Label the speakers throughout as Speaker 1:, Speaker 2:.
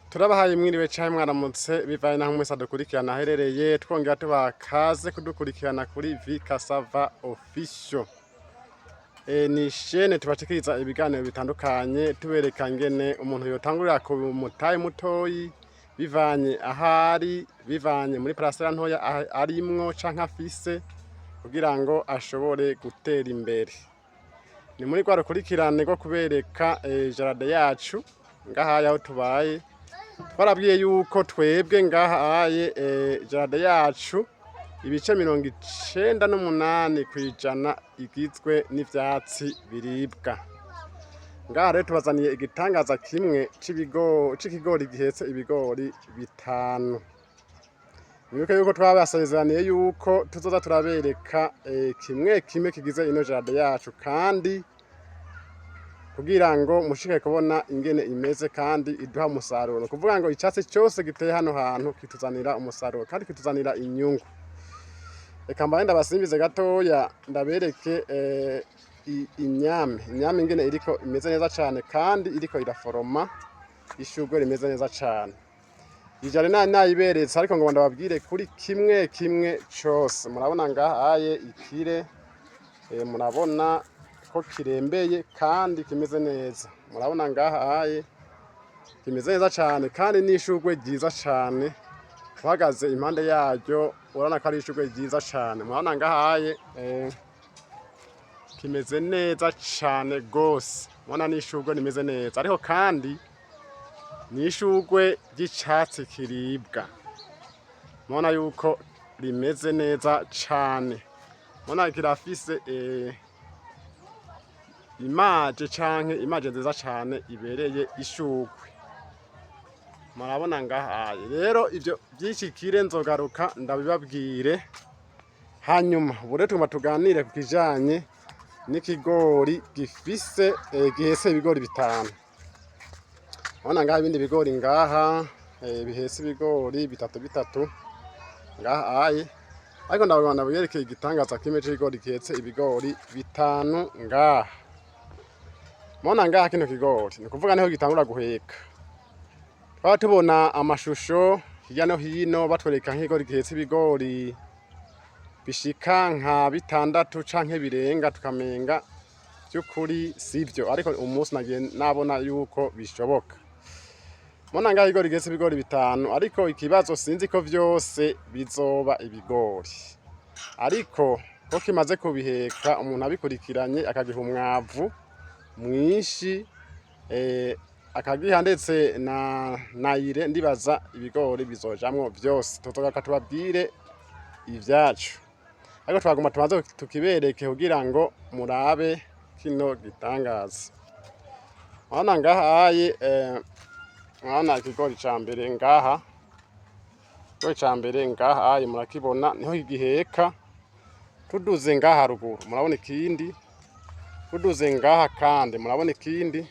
Speaker 1: Turabahaye mwiriwe canke mwaramutse, bivanye naho mwese adukurikirana aherereye. Twongera tubaha kaze kudukurikirana kuri Vikasava Official. Ni chaîne tubashikiriza ibiganiro bitandukanye, tubereka ngene umuntu yotangurira ku mutahe mutoyi, bivanye ahari, bivanye muri parcelle ntoya arimwo canke afise, kugira ngo ashobore gutera imbere. Ni muri rwa rukurikirane rwo kubereka jardin yacu ngaha aho tubaye. Twarabwiye yuko twebwe ngaha aye jardin yacu ibice 98% igizwe n'ivyatsi biribwa. Ngaha rero tubazaniye igitangaza kimwe c'ikigori gihetse ibigori bitanu. Mwibuke yuko twabasezeraniye yuko tuzoza turabereka kimwe kimwe kigize ino jardin yacu, kandi kugira ngo mushike kubona ingene imeze kandi iduha umusaruro. Ni ukuvuga ngo icatsi cyose giteye hano hantu kituzanira umusaruro kandi kituzanira inyungu. Reka mbaye ndabasimbize gatoya, ndabereke inyame ingene iriko imeze neza cane kandi iriko iraforoma ishurwe rimeze neza cane. Ijare nayiberetse, ariko ngo ndababwire kuri kimwe kimwe cose. Murabona ngaha aye ikire, murabona ko kirembeye kandi kimeze neza. Murabona ngaha aye kimeze neza cane kandi n'ishurwe ryiza cane. Uhagaze impande yaryo urabona ko ari ishurwe ryiza cane. Murabona ngaha aye kimeze neza cane gose. Murabona n'ishurwe rimeze neza, ariko kandi n'ishurwe ry'icatsi kiribwa. Murabona yuko rimeze neza cane. Murabona kirafise image canke image nziza cane ibereye ishurwe. Murabona ngahaye rero ivyo vy'ikikire, nzogaruka ndabibabwire. Hanyuma ubu rero tugomba tuganire ku kijanye n'ikigori gifise gihese ibigori bitanu. Urabona ngaha ibindi bigori ngaha bihese ibigori bitatu bitatu ngaha aye, ariko ndabona ndaberekeye igitangaza kimwe c'ikigori gihetse ibigori bitanu ngaha. Murabona ngaha kino kigori, ni ukuvuga niho gitangura guheka. Twaba tubona amashusho hirya no hino batwereka nk'ikigori gihetse ibigori bishika nka bitandatu canke birenga, tukamenga vy'ukuri sivyo, ariko umunsi nagiye nabona yuko bishoboka. Murabona ngaha ikigori gihetse ibigori bitanu, ariko ikibazo sinzi ko vyose bizoba ibigori, ariko ko kimaze kubiheka, umuntu abikurikiranye akagiha umwavu mwinshi, akagiha ndetse na nayire, ndibaza ibigori bizojamwo vyose. Tuzogaruka tubabwire ivyacu, ariko twagomba tubanze tukibereke kugira ngo murabe kino gitangaza. Urabona ngaha aye, murabona ikigori ca mbere ngaha, ikigori ca mbere ngaha aye murakibona niho giheka. Tuduze ngaha ruguru murabona ikindi, tuduze ngaha kandi murabona ikindi,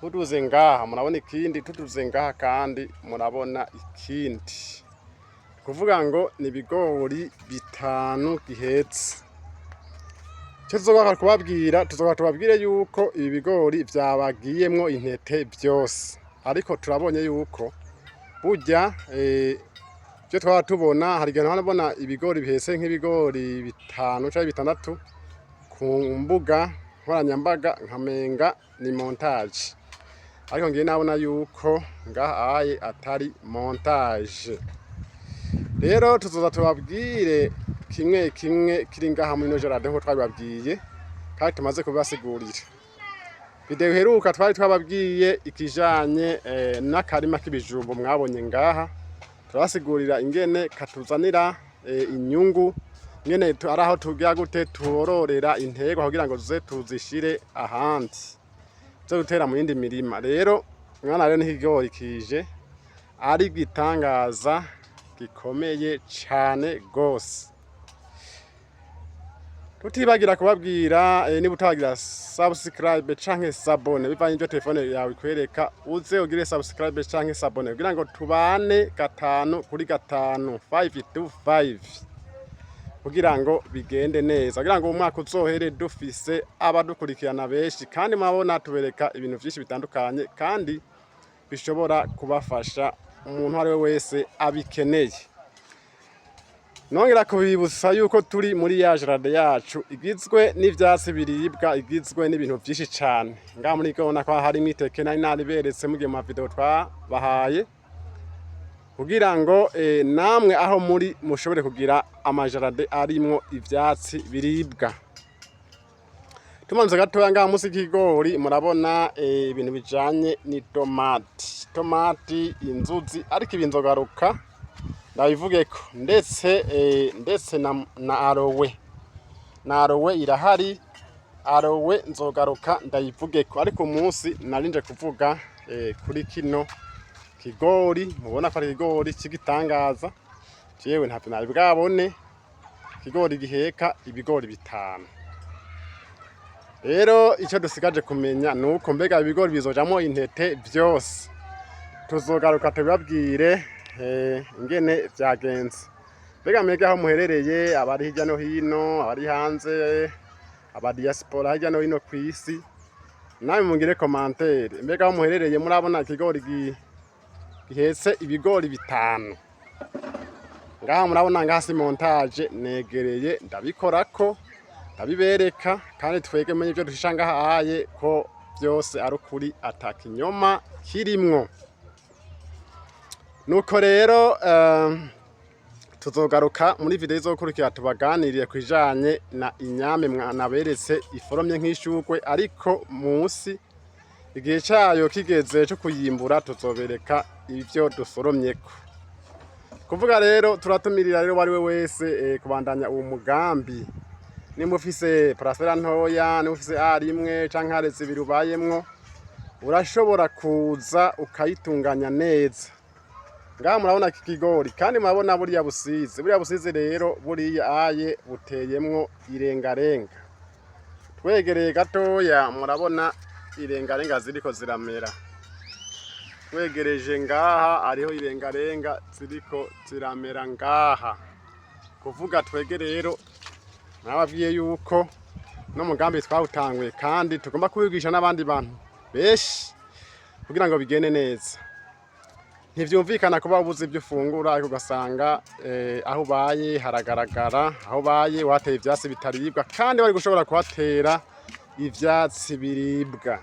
Speaker 1: tuduze ngaha murabona ikindi, tuduze ngaha kandi murabona ikindi. Kuvuga ngo ni ibigori bitanu gihetse. Ico tuzogaruka kubabwira, tuzogaruka tubabwire yuko ibi bigori vyabagiyemwo intete vyose, ariko turabonye yuko burya ivyo twaba tubona, hari igihe nabona ibigori bihetse nk'ibigori bitanu canke bitandatu ku mbuga nkoranyambaga, nkamenga ni montage, ariko ngiye nabona yuko ngaha aye atari montage. Rero tuzoza tubabwire kimwe kimwe kiri ngaha muri ino jardin nkuko twabibabwiye kandi tumaze kubibasigurira. Video iheruka twari twababwiye ikijanye n'akarima k'ibijumbu mwabonye ngaha, turabasigurira ingene katuzanira inyungu, ingene ari aho tugira gute twororera interwa kugira ngo tuze tuzishire ahandi zo gutera mu yindi mirima. Rero mwana, rero n'ikigori kije ari igitangaza gikomeye cane gose. Tutibagira kubabwira, niba utagira subscribe canke s'abonner, bivanye n'ivyo telefone yawe ikwereka, uze ugire subscribe canke s'abonner kugira ngo tubane gatanu kuri gatanu, 5 to 5, kugira ngo bigende neza, kugira ngo umwaka uzohere dufise abadukurikirana benshi. Kandi murabona tubereka ibintu vyinshi bitandukanye kandi Bishobora kubafasha umuntu uwo ari we wese abikeneye. Nongera kubibutsa yuko turi muri ya jardin yacu igizwe n'ivyatsi biribwa, igizwe n'ibintu vyinshi cane. Ngaha muri kubona ko harimwo iteke nari nariberetse mugiye mu mavideo twabahaye, kugira ngo namwe aho muri mushobore kugira amajardin arimwo ivyatsi biribwa. Tumanutse gatoya ngaha musi y'ikigori, murabona ibintu bijanye n'itomati, tomati, inzuzi, ariko ibi nzogaruka ndabivugeko, ndetse na aloe. Na aloe irahari, aloe nzogaruka ndayivugeko, ariko umunsi narinje kuvuga kuri kino kigori. Mubona ko ari ikigori c'igitangaza. Jewe ntavyo nari bwabone, ikigori giheka ibigori 5. Rero ico dusigaje kumenya nuko mbega ibigori bizojamwo intete vyose. Tuzogaruka tubibabwire ingene vyagenze. Mbega mwebwe aho muherereye, abari hirya no hino, abari hanze, aba diaspora hirya no hino kw'isi, namwe mungire commentaire. Mbega aho muherereye murabona ikigori gihetse ibigori 5? Ngaha murabona, ngaha si montage, negereye ndabikorako, ndabibereka, kandi twege menye ivyo dushisha ngaha aye ko vyose ari ukuri, ata kinyoma kirimwo. Nuko rero tuzogaruka muri video izokurikira tubaganiriye kwijanye na inyame mwanaberetse iforomye nk'ishurwe, ariko musi igihe cayo kigeze co kuyimbura tuzobereka ivyo dusoromyeko. Kuvuga rero, turatumirira rero uwari we wese kubandanya uwo mugambi. Nimba ufise parcelle ntoya, nimba ufise are 1 canke are 2 ubayemwo, urashobora kuza ukayitunganya neza. Ngaha murabona iki kigori, kandi murabona buriya busizi. Buriya busizi rero, buriya aye buteyemwo irengarenga. Twegereye gatoya, murabona irengarenga ziriko ziramera. Twegereje ngaha, hariho irengarenga ziriko ziramera ngaha. Kuvuga twege rero, nababwiye yuko no mugambi twawutanguye, kandi tugomba kubigisha n'abandi bantu benshi kugira ngo bigende neza. Ntivyumvikana kuba ubuze ibyo ufungura, ariko ugasanga aho ubaye haragaragara, aho ubaye wateye ivyatsi bitaribwa kandi wari gushobora kuhatera ivyatsi biribwa.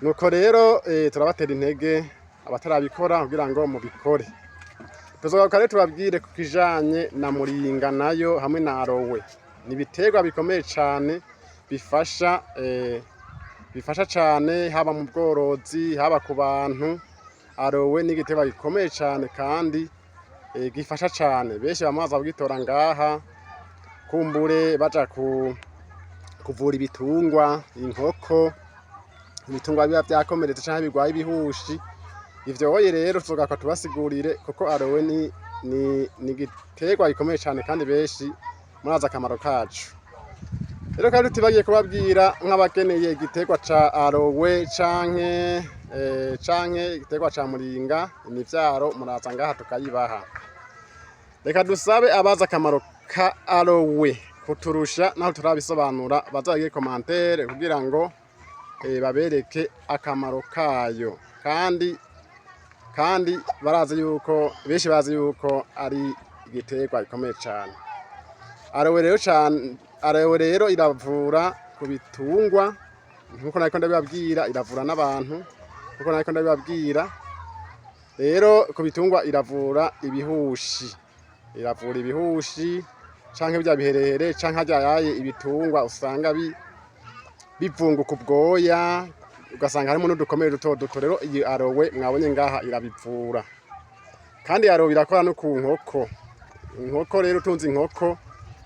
Speaker 1: Nuko rero turabatera intege abatarabikora kugira ngo mubikore. Tuzogaruka rero tubabwire ku kijanye na muringa nayo hamwe na aloe. Ni ibiterwa bikomeye cane, bifasha cane, haba mu bworozi, haba ku bantu. Aloe ni igiterwa gikomeye cane kandi gifasha cane. Benshi bama baza kugitora ngaha, kumbure baja kuvura ibitungwa, inkoko, ibitungwa biba vyakomeretse canke bigwaye ibihushi. Ivyo hoye rero tuzogaruka tubasigurire, kuko aloe ni igiterwa gikomeye cane kandi benshi murazi akamaro kaco. Rero kandi tutibagiye kubabwira, nk'abakeneye igiterwa ca aloe canke igiterwa ca muringa, imivyaro, muraza ngaha tukayibaha. Reka dusabe abazi akamaro ka aloe kuturusha naho turabisobanura, bazagire commentaire kugira ngo babereke akamaro kayo. Kandi barazi yuko benshi bazi yuko ari igiterwa gikomeye cane. Aloe rero cane, aloe rero iravura ku bitungwa nkuko nariko ndabibabwira, iravura n'abantu nkuko nariko ndabibabwira. Rero ku bitungwa iravura ibihushi, iravura ibihushi canke bya biherehere, canke harya yaye ibitungwa usanga bivunguka ubwoya, ugasanga harimo n'udukomere duto duto. Rero iyi aloe mwabonye ngaha irabivura. Kandi aloe irakora no ku nkoko. Inkoko rero, utunze inkoko,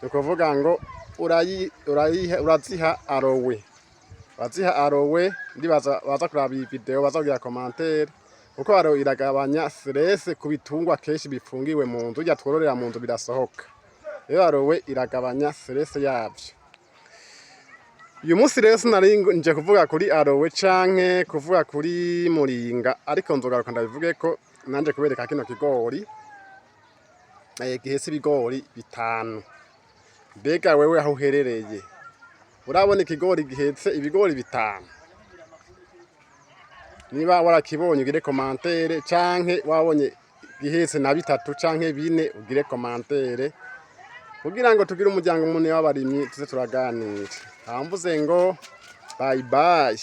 Speaker 1: ni ukuvuga ngo uraziha aloe, uraziha aloe. Ndibaza baza kuraba iyi video baza kugira commentaire, kuko aloe iragabanya stress ku bitungwa kenshi bifungiwe mu nzu, urya twororera mu nzu birasohoka. Rero aloe iragabanya stress yavyo. Uyu munsi rero sinari nje kuvuga kuri aloe canke kuvuga kuri muringa, ariko nzogaruka ndabivuge ko nanje kubereka kino kigori gihetse ibigori 5. Mbega wewe aho uherereye urabona ikigori gihetse ibigori 5? Niba warakibonye, ugire commentaire, canke wabonye gihetse na bitatu canke bine, ugire commentaire kugira ngo tugire umuryango munini w'abarimyi, tuze turaganira. Ntamvuze ngo bye bye.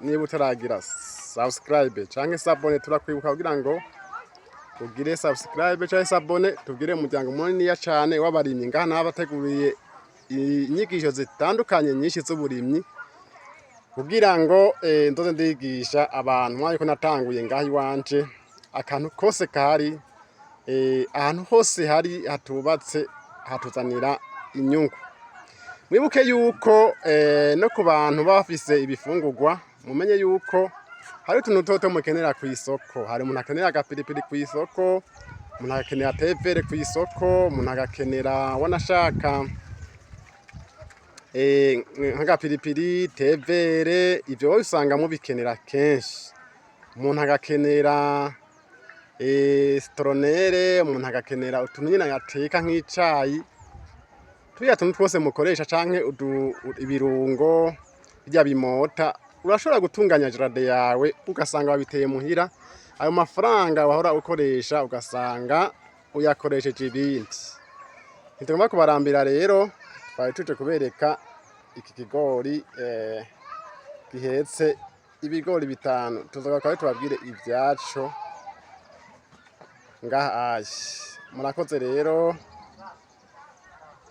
Speaker 1: Niba utaragira subscribe canke s'abonner, turakwibuka kugira ngo ugire subscribe canke s'abonner, tugire umuryango muniniya cane w'abarimyi. Ngaha nabateguriye inyigisho zitandukanye nyinshi z'uburimyi kugira ngo nzoze ndigisha abantu. Mwariko natanguye ngaha iwanje, akantu kose kahari, ahantu hose hari hatubatse hatuzanira inyungu. Mwibuke yuko no ku bantu baba bafise ibifungurwa, mumenye yuko hari utuntu toto mukenera kw'isoko. Hari umuntu akenera agapiripiri kw'isoko, umuntu agakenera thé vert kw'isoko, umuntu agakenera wanashaka nk'agapiripiri, thé vert. Ivyo wowe usanga mubikenera kenshi. Umuntu agakenera citronnelle, umuntu agakenera utuntu nyene ateka nk'icayi, turiya tuntu twose mukoresha, canke ibirungo birya bimota. Urashobora gutunganya jardin yawe, ugasanga wabiteye muhira. Ayo mafaranga wahora ukoresha ugasanga uyakoresheje ibindi. Ntitugomba kubarambira rero, twari tuje kubereka iki kigori gihetse ibigori bitanu. Tuzogaruka rero tubabwire ivyaco ngaha aye. Murakoze rero,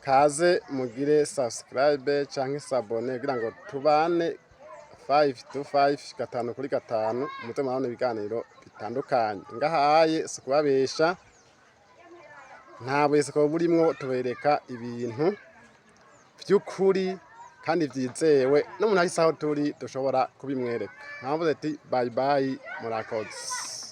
Speaker 1: kaze mugire subscribe canke s'abonner kugira ngo tubane 5 to 5, gatanu kuri gatanu, muze murabona ibiganiro bitandukanye ngahaye. Si ukubabesha, nta bwesiko burimwo, tubereka ibintu vy'ukuri kandi vyizewe, n'umuntu ahise aho turi dushobora kubimwereka. Nkavuze ati bye bye, murakoze.